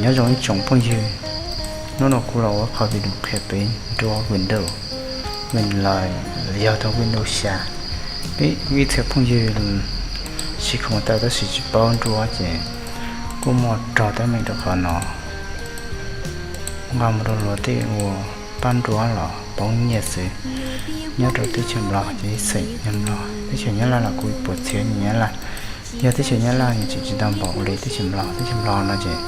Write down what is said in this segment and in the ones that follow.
Nyob zoo ib tsoom phooj ywg, hnub no kuv los ua qhov video qhia peb nruab Windows, Win los yog tau Windows xya. Peb ib txhia phooj ywg siv khoom tawm tab sis tsis paub nruab ces kuj muaj rog teeb meem rau qhov no. Nqa mus rau luag tej ua pab nruab los poob nyiaj xwb. Nyob rau teb chaws Nplog ces ib xeem nyob Nplog, teb chaws Nyab Laj los kuj puas txhiab nyiaj Nyab Laj. Yog teb chaws Nyab Laj nws tseem tsis tau npaum li teb chaws Nplog, teb chaws Nplog no ces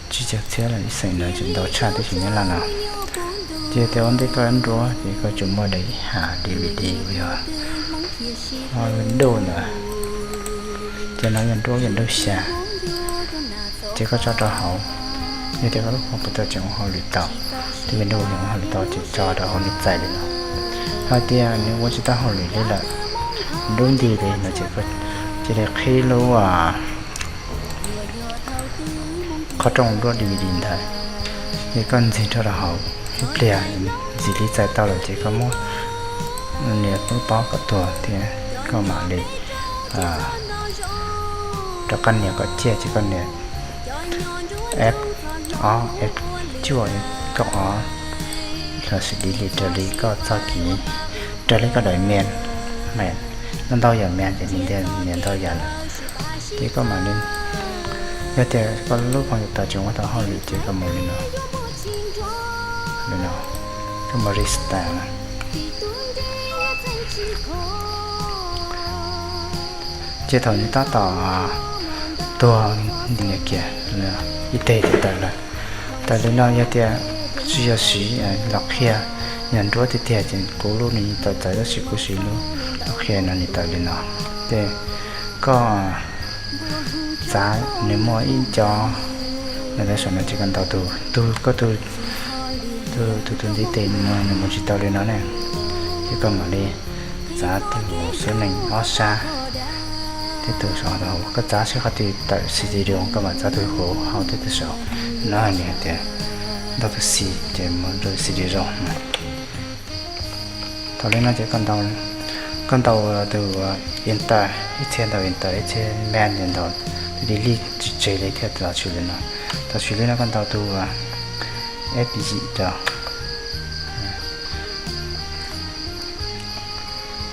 tsib caug txhiab lawm, ib xeem no tseem ntau tshaj teb chaws Nyab Laj no. Ces tias ua ntej koj nruab ces koj tsuas muaj daim ib ham D V D uas yog Windows ntawd, ces no yog nruab Windows xya. Ces koj tso rau hauv, yog tias koj lub computers tseem ua hauj lwm tau, tus Windows tseem ua hauj lwm tau ces tso rau hauv nws txais li no. Hos tias nws ua tsis tau hauj lwm li lawm, nrub nti li no ces koj cia li qhib lub qhov rooj nruab D V D ntawd, ces koj ntxig rau rau hauv ib pliag, ntxig li txais tau lawm ces koj muab nias lub pob kom tuag thiab koj mam li rov qab nias kom ciaj ces koj nias F ob, F cuaj, F kaum ob, los sis delete raws li koj txoj kev, raws li koj daim mia, ntau ntau yam mia ces nws nias ntau yam lawm. Ces koj mam li, yog tias koj lub computers tseem ua tau hauj lwm ces koj mus li no, li no, koj mus restart na. Ces thaum nws tab tom tuag nti kiag ib teg ces tawm lawm. Tawm li no yog tias tsis yog siv los qhia, yog nruab tiag tiag ces kuv lub nws tawm txawv tab sis kuv siv lub los qhia no nws tawm li no. Ces koj txav nws muaj ib co, nws tawm saum no ces koj ntaus tus, tus koj tus, tus tus ntiv tes no nws mus tsis tau li no ne. Ces koj mam li txav tus xub nees ob sab, tej tus saum, koj txav saib qhov twg tawm CD-ROM koj mam txav tus hauv, hauv tej tus saum. No nws hais tias ntaus tus C ces mus rau CD-ROM. Thaum li no ces koj ntaus tus enter, ib txhia ntaus enter, ib txhia man ces ntaus tus delete tsis tseg li thiaj los tshwm li no. Thaum tshwm li no koj ntaus tus F yim rau.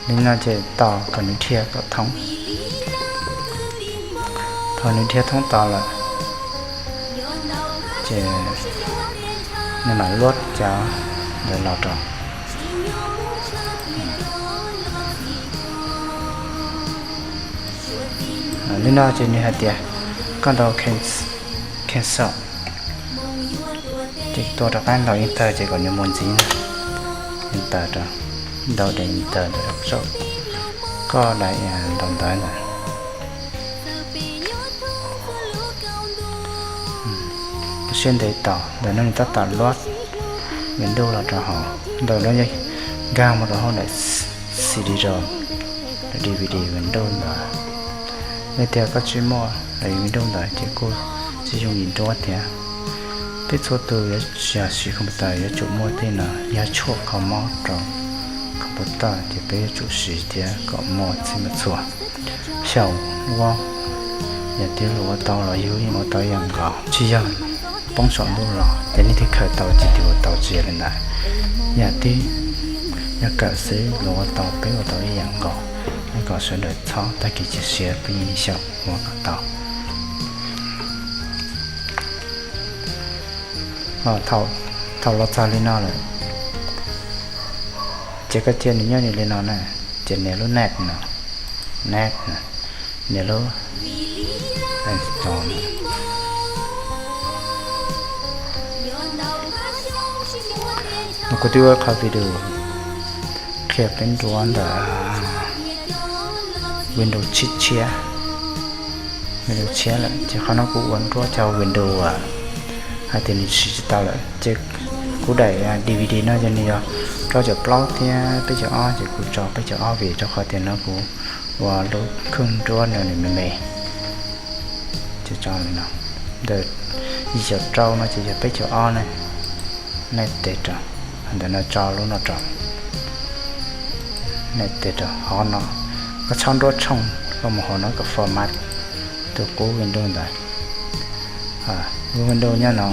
Li no ces tos kom nws dhia kom thoob. Thaum nws dhia thoob tos lawm ces nws mam luab cov ntawd los rau. Li no ces nws hais tias koj ntaus cancel, ces tua rov qab ntaus enter ces kom nws mus ntxiv na. Enter rau, ntaus daim enter ntawd rau saum koj daim ntaus ntawv ntawd. Siab ntev tos ntawm no nws tab tom luab Windows los rau hauv, ntawm no nkag mus rau hauv daim CD-ROM, DVD Windows ntawd. Yog tias koj tsis muaj daim Windows ntawd ces kuj tsis yooj yim nruab thiab. Peb txhua tus yuav siv computer yuav tsum muaj tej no, yog tshuaj kho mob rau computer ces peb yuav tsum siv thiab kom muaj txhij muaj txhua. Xyaum ua, yog tias luag ua tau los yus yeej ua tau ib yam nkaus, tsis yog poob saum ntuj los ces nej thiaj khaws tau, tsis tias ua tau tsis yog li ntawd. Yam twb yog kawm xwb, luag ua tau peb ua tau ib yam nkaus. Nej kom sawv daws txhob tag kev cia siab, peb yeej xyaum ua kom tau. Thaum los txog li no lawm, ces koj cia nws nyob li no na, ces nias lub next no, next, nias lub install no. Kuv twb ua qhov video qhia peb nruab ntawm Windows tshiab, Windows tshiab lawm ces qhov no kuv ua nruab cov Windows hais tias nws siv tsis tau lawm ces kuv daim DVD no ces nws yog rau caum plaub thiab peb caug ob ces kuv tso peb caug ob vim rau qhov tias no kuv ua lub khwj nruab no nws me me. Ces tso li no, ntawm yim caum rau no ces yog peb caug ob ne. Next rau, ntawm no tso lub no rau. Next rau hov no, koj txhob nruab tshooj, koj mus hauv no kom format tus qub Windows ntawd. Lub Windows nyob no,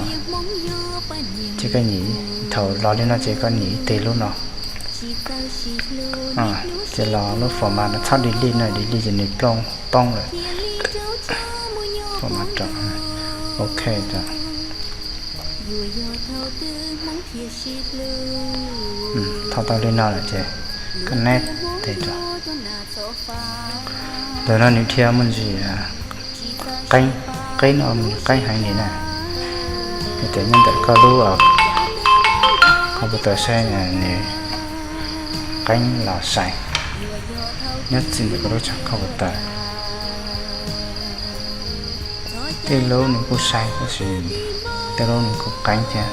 ces koj nyem, thaum los li no ces koj nyem ib teg lub no. Ces los lub format no txhob delete no, delete ces nws plooj poob lawm. Format rau, ok rau. Thaum tau li no lawm ces koj neb teg rau. Ntawm no nws dhia me ntsis qeeb, qeeb no qeeb heev li na. Yog tias nyob ntawm koj lub computer saib nws qeeb los sai, nyob txij ntawm koj lub computer. Tej lub nws kuj sai tab sis tej lub nws kuj qeeb thiab.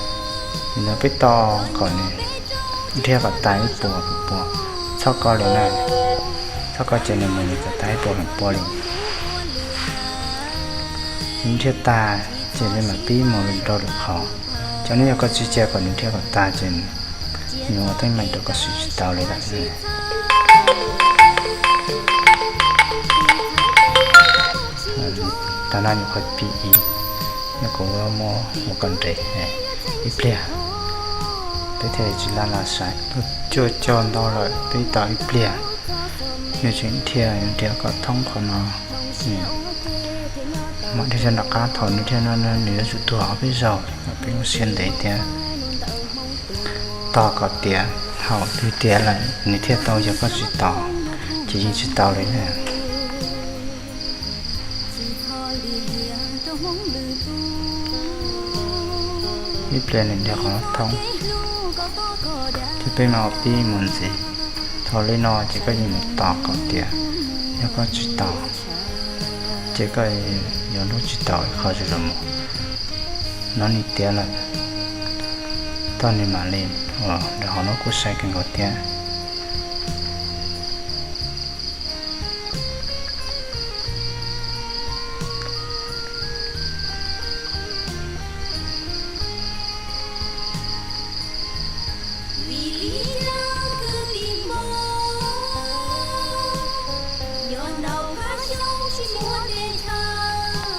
Nim no peb tos kom nws dhia kom tas ib puas feem pua, txhob kov li na, txhob kov ces nws mus nws kom tas ib puas feem pua li. Nws dhia tag ces li mam pib mus rau lwm qhov. Cov no yog koj tsis cia kom nws dhia kom tag ces nws ua teeb meem rau koj siv tsis tau li lawm. Tam no nyuam qhuav pib ib, no kuv muab ua kom nres ib pliag, peb thiaj tsis laj laj sai. Cuaj caug ntau lawm, peb tos ib pliag, nws tseem dhia, nws dhia kom thoob qhov no. Mam dhia cov nram qab, thaum nws dhia no nws yuav tsum tuag ob peb zaug, peb ua siab ntev thiab. Tos kom tiav, thaum twg tiav lawm nws thiaj tau, yog koj tsis tos ces yeej tsis tau li na. Ib pliag nws dhia qhov no thoob, ces peb mam pib mus ntxiv. Thaum li no ces koj yeej mus tos kom tiav, yog koj tsis tos ces koj yuav lub tsis tau ib qho zuj zus mus. No nws tiav lawm, toj nws mam li, rau qhov no kuj sai kawg nkaus thiab.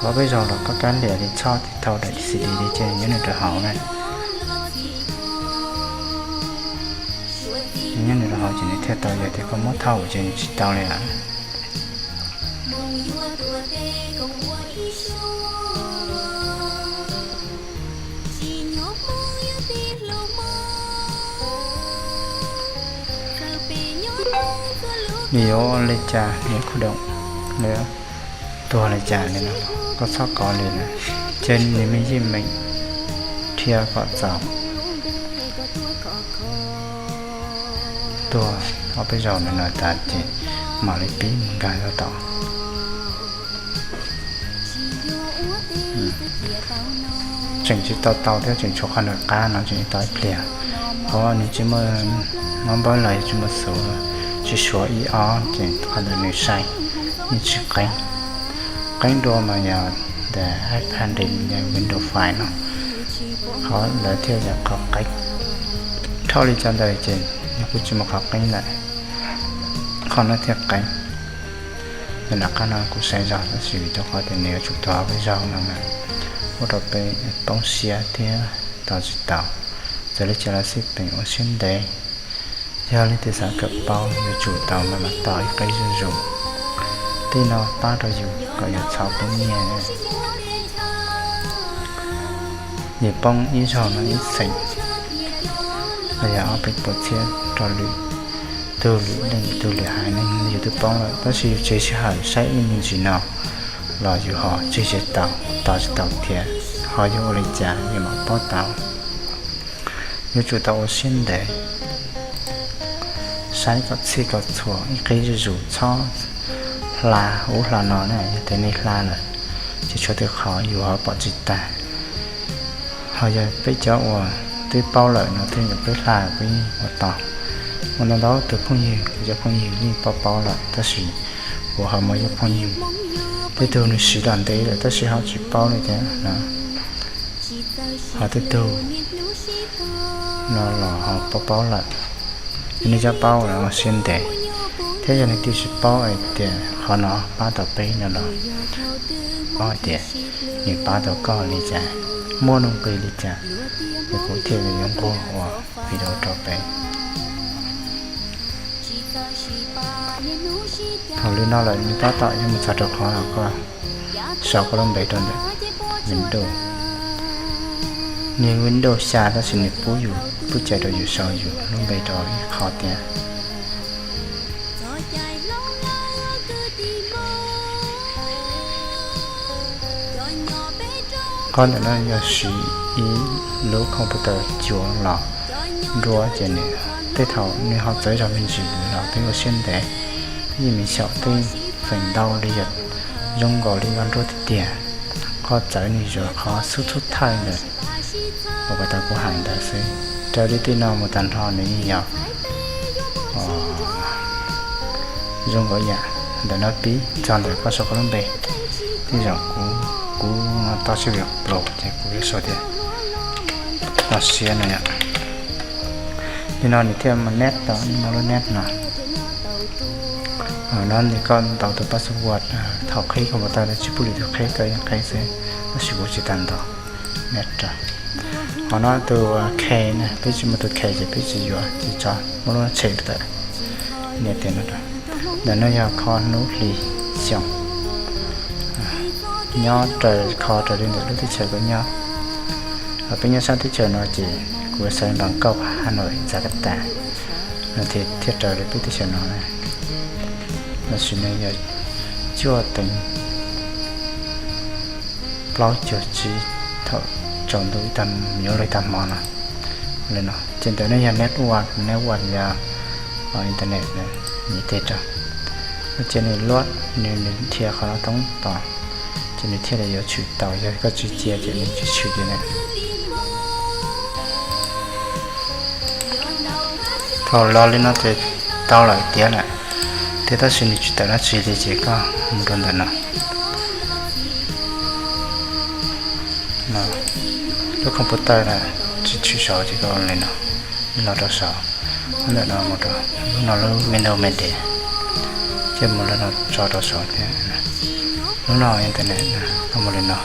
Ob peb zaug los koj kav liam li, txhob tiv thau daim C D li ces nyob nws rau hauv na. Nyob nws rau hauv ces nws thiaj tau, yog tias koj muab thau ces nws tsis tau li lawm. Nws yuav ua li cas, nws khuv doom, nws tuag li cas li no los koj txhob kov li na, cia nws me yeej meem dhia kom txaus. Tuag ob peb zaus no tas ces mam li pib mus nkag rau tom. Tseem tsis tau tau thiab, tseem tshuav qhov nram qab no tseem tsis tau ib pliag. Qhov nws tsis muaj, no npawb los yog tsis muaj xuv, tsis suav ib ob ces qhov ntawd nws sai, nws tsis qeeb. Qeeb dua mas yog ntawm iPad yog Windows five no, qhov ntawd thiaj yog qhov qeeb. Dhau li cov ntawd ces nws kuj tsis muaj qhov qeeb lawm, qhov no thiaj qeeb. Cov nram qab no kuj sai zog tab sis vim rau qhov tias nws yuav tsum tuag ob peb zaug no mas ua rau peb poob siab thiab tos tsis tau. Txawm li cas los xij peem ua siab ntev, yog leej twg xav kawm paub yuav tsum tau mas tos ib qib zuj zus. Tej no pab rau yus kom yus txhob poob nyiaj. Yus poob ib zaug no ib xeem los yog ob peb puas txhiab rau lwm tug lwm leej tug lwm haiv neeg yus twb poob lawm, tab sis yus tseg sij hawm saib ib me ntsis no los yus ho tseg tsis tau, tos tsis tau thiab. Ho yuav ua li cas yus mam paub tau? Yuav tsum tau ua siab ntev, saib kom txhij kom txhua ib qib zuj zus, txhob hla ub hla no na. Yog tias nej hla lawm ces tshuav tej qhov yus ho pom tsis tag. Ho yog peb cov uas twb paub lawm no tej zaum peb hla peb ua tau. Muaj ntau ntau tus phooj ywg, kuv cov phooj ywg yeej paub paub lawm tab sis kuv ho muaj ib phooj ywg, tej tug nws siv los ntev lawm tab sis ho tsis paub li thiab no. Ho tej tug no los ho paub paub lawm. Yog nej cov paub lawm ua siab ntev thiab. Peb yog leej twg tsis paub hais tias qhov no pab tau peb no los, paub hais tias nws pab tau koj li cas, muaj nuj nqis li cas, ces kuv thiaj li yuav nquag ua video rau peb. Thaum li no lawm nws tab tom yuav mus txog rau qhov no, koj sau koj lub npe rau ntawm Windows. Nws Windows xya tab sis nws pub yus, pub cai rau yus sau yus lub npe rau ib qho tiag. Qhov ntawm no yog siv ib lub computer cuav los nruab ces nws, tej thaum nws ho txawv zog me ntsis los peb ua siab ntev, yeej me xyaum tej feem ntau li yog zoo nkaus li los nruab tiag tiag. Qhov txawv nws yog qhov xub thub thaij ntawd uas pas tas kuv hais ntawd xwb. Raws li tej no mus tag nrho nws yeej yog zoo nkaus yam ntawm no pib txog ntawm koj sau koj lub npe. Tej zaum kuv, kuv no tau sib li plaus ces kuv yuav sau tias Toj Siab no yom. Li no nws thiaj mus net tau, muaj lub net no. No nws koj ntaus tus password, thaum qhib computer tsis pub lwm tus qhib, koj yeej qhib xwb, tab sis kuv tsis tas ntaus net rau. Qhov no tus key na, peb tsis muaj tus key ces peb tsis yuav, ces tso muaj lub tshem tawm. Nias tias no rau. Ntawm no yog kho hnub hlis xyoo nyob raws, kho raws li ntawm lub teb chaws koj nyob. Peb nyob sab teb chaws no ces kuv xaiv Bangkok, Hà Nội, Jakarta no thiaj raws li peb teb chaws no. Tam sim no yog cuaj teev plaub caug tsib thaum tsaus ntuj ib tag, yuav luag ib tag hmo no. Li no ces ntawm no yog network, network yog internet nws teb rau. Ces nws load, nws, nws nrhiav qhov no toob tos, ces nws thiaj li yuav tshwm tau, yog koj tsis cia ces nws tsis tshwm li na. Thaum los li no ces tau lawm tiav lawm, tiav tab sis nws tsis tawm dab tsi li ces koj mus rau ntawm no. Lub computer na tsis tshwm saud ces koj ua li no, los rau saud, ntawm no mus rau lub no lub Windows Media, ces mus li no tso rau saud thiab. Lub no internet na, koj mus li no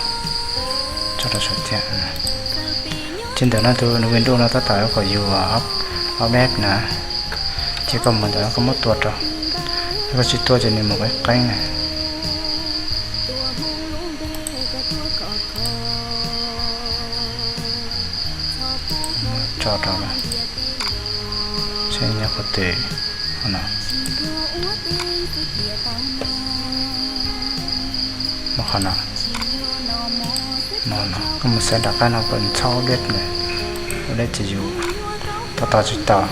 tso rau saud thiab. Ces ntawm no tus Windows no tab tom kom yus update na, ces koj mus ntawm no koj muab tua rau, yog koj tsis tua ces nws mus qeeb qeeb na. Tso rau seb nyob qhov twg no. Muaj qhov no, no, koj mus xaiv nram qab no kom txhob update na, update ces yus tos tos tsis tau.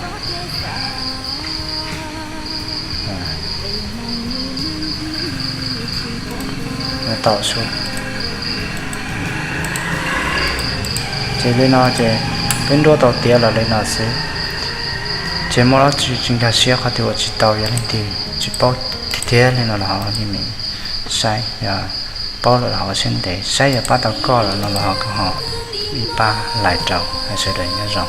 Tau xwb. Ces li no ces peb nruab tau tiav los li no xwb. Ces muaj dab tsi tsis nkag siab qhov twg uas tsis tau, yog leej twg tsis paub tiag tiag li no los ho yeej meem saib, yog paub lawm los ho ua siab ntev, saib yog pab tau koj lawm no los ho koj ho ib pab like rau, sawv daws nyob zoo.